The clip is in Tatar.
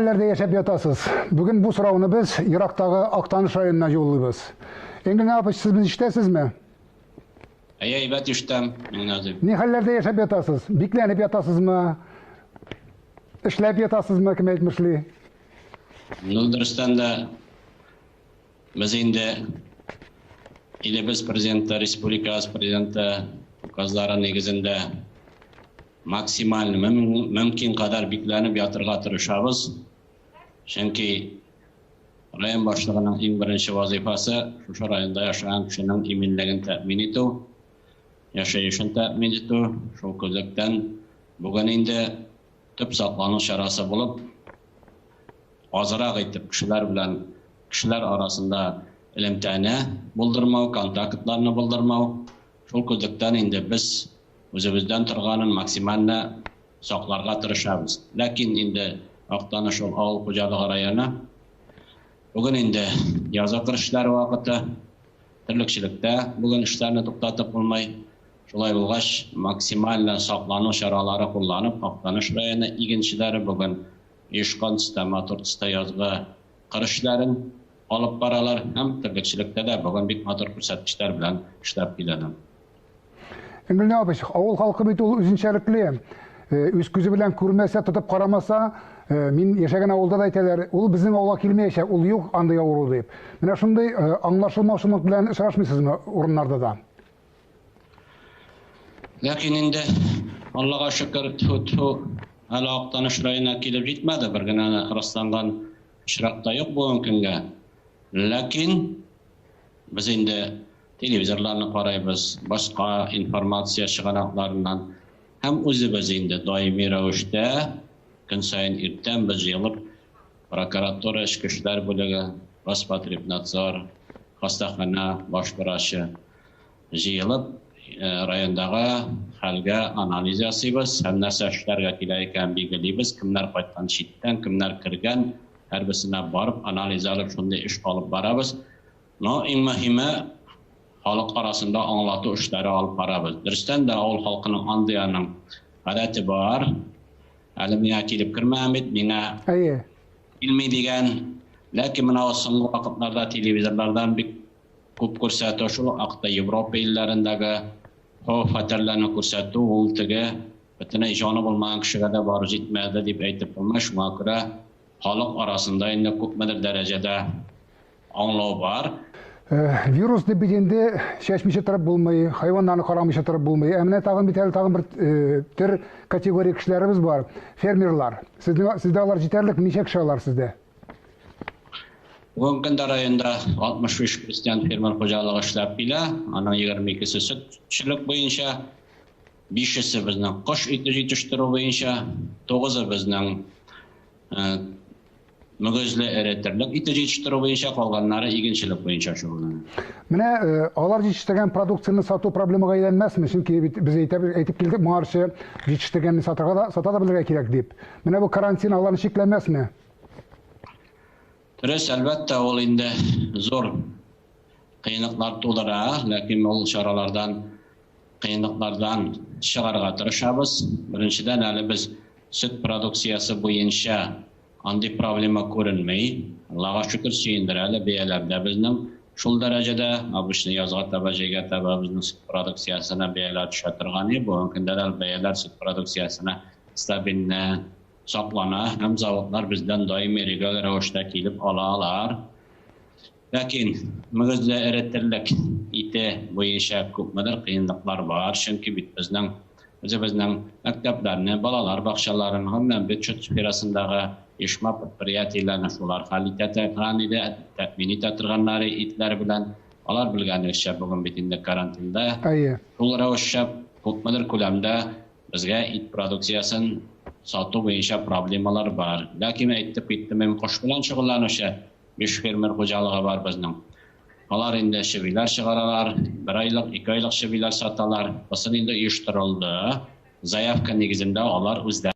хәлләрдә яшәп ятасыз? Бүген бу сорауны без ерактагы Актаныш районына юллыйбыз. Энгель Напович, сез безне ишетәсезме? Әйе, әйбәт ишетәм, Миңназыйм. Ни хәлләрдә яшәп ятасыз? Бикләнеп ятасызмы? Эшләп ятасызмы, кем әйтмешли? Ну, дөрестән дә, без инде илебез президенты, республикабыз президенты указлары нигезендә максималь мөмкин кадәр бикләнеп ятырга тырышабыз. Чөнки Район башлыгының иң беренче вазыйфасы, шушы районда яшәгән кешенең иминлеген тәэмин итү, яшәешен тәэмин итү. Шул күзлектән бүген инде төп саклану чарасы булып, азрак итеп кешеләр белән кешеләр арасында элемтәне булдырмау, контактларны булдырмау. Шул күзлектән инде без үзебездән торганын максимально сакларга тырышабыз. Ләкин инде Актаныш ул авыл хуҗалыгы районы. Бүген инде язгы кыр эшләре вакыты. Терлекчелектә бүген эшләрне туктатып булмый. Шулай булгач, максимально саклану чаралары кулланып, Актаныш районы игенчеләре бүген оешкан төстә, матур төстә язгы кыр эшләрен алып баралар һәм терлекчелектә дә бүген бик матур күрсәткечләр белән эшләп киләләр. Энгель Абыч, авыл халкы бит ул үзенчәлекле. Э, үз күзе белән күрмәсә, тотып карамаса, э, мин яшәгән авылда да әйтәләр, ул безнең авылга килмәячәк, ул юк андый авыру дип. Менә шундый э, аңлашылмаучылык белән очрашмыйсызмы урыннарда да? Ләкин инде Аллага шөкер, тфу-тфу, әле Актаныш районына килеп җитмәде, бер генә расланган очрак та юк бүгенге көнгә. Ләкин без инде телевизорларны карыйбыз, башка информация чыганакларыннан һәм үзебез инде даими рәвештә көн саен иртән без җыелып прокуратура, эчке эшләр бүлеге, Роспотребнадзор, хастаханә баш врачы җыелып райондагы хәлгә анализ ясыйбыз һәм нәрсә эшләргә кирәк икәнен билгелибез, кемнәр кайткан читтән, кемнәр кергән, һәрберсенә барып анализ алып шундый эш алып барабыз. Но иң мөһиме, халык арасында аңлату эшләре алып барабыз. Дөрестән дә, авыл халкының андый аның гадәте бар. Әле миңа килеп кермәгән бит, миңа Әйе. килми дигән. Ләкин менә соңгы вакытларда телевизорлардан бик күп күрсәтү, шул ук вакытта Европа илләрендәге хәвеф-хәтәрләрне күрсәтү, ул теге бөтенләй җаны булмаган кешегә дә барып җитмәде дип әйтеп булмый. Шуңа күрә халык арасында инде күпмедер дәрәҗәдә аңлау бар. Э, вирус дип бит инде чәчмичә торып булмый, хайваннарны карамыйча торып булмый. Ә менә тагын бит әле тагын бер э, төр категория кешеләребез бар, фермерлар. Сезнең сездә алар җитәрлек, ничә кеше алар сездә? Бүгенге көндә районда 65 крестьян фермер хуҗалыгы эшләп килә. Аның 22-се сөтчелек буенча, 5-се безнең кош ите җитештерү буенча, 9-ы безнең э, Мөгезле эре терлек ите җитештерү буенча, калганнары игенчелек буенча шөгыльләнә. Менә э, алар җитештергән продукцияне сату проблемага әйләнмәсме? Чөнки бит без әйтәбез, әйтеп килдек моңарчы җитештергәнне сатырга да, сата да белергә кирәк дип. Менә бу карантин аларны чикләмәсме? Дөрес, әлбәттә, ул инде зур кыенлыклар тудыра, ләкин ул чаралардан кыенлыклардан чыгарга тырышабыз. Беренчедән, әле без сөт продукциясе буенча андый проблема күренми. Аллага шөкер, сөендерә әле бәяләр дә безнең шул дәрәҗәдә. Обычно язга таба, җәйгә таба безнең сөт продукциясенә бәяләр төшә торган иде. Бүгенге көндә дә бәяләр сөт продукциясенә стабильне саклана һәм заводлар бездән даими регуляр рәвештә килеп алалар. Ләкин мөгезле эре терлек ите буенча күпмедер кыенлыклар бар, чөнки бит безнең үзебезнең мәктәпләрне, балалар бакчаларын, гомумән бюджет сферасындагы оешма предприятиеләрне шулар хәл итә торган иде, тәэмин итә торганнары итләр белән. Алар белгәнебезчә бүген бит инде карантинда. Әйе. Шул рәвешчә күпмедер күләмдә безгә ит продукциясен сату буенча проблемалар бар. Ләкин әйтеп киттем, мин кош белән шөгыльләнүче Биш фермер хуҗалыгы бар безнең. Алар инде чебиләр чыгаралар, бер айлык, ике айлык чебиләр саталар. Бусы инде оештырылды. Заявка нигезендә алар үзләре.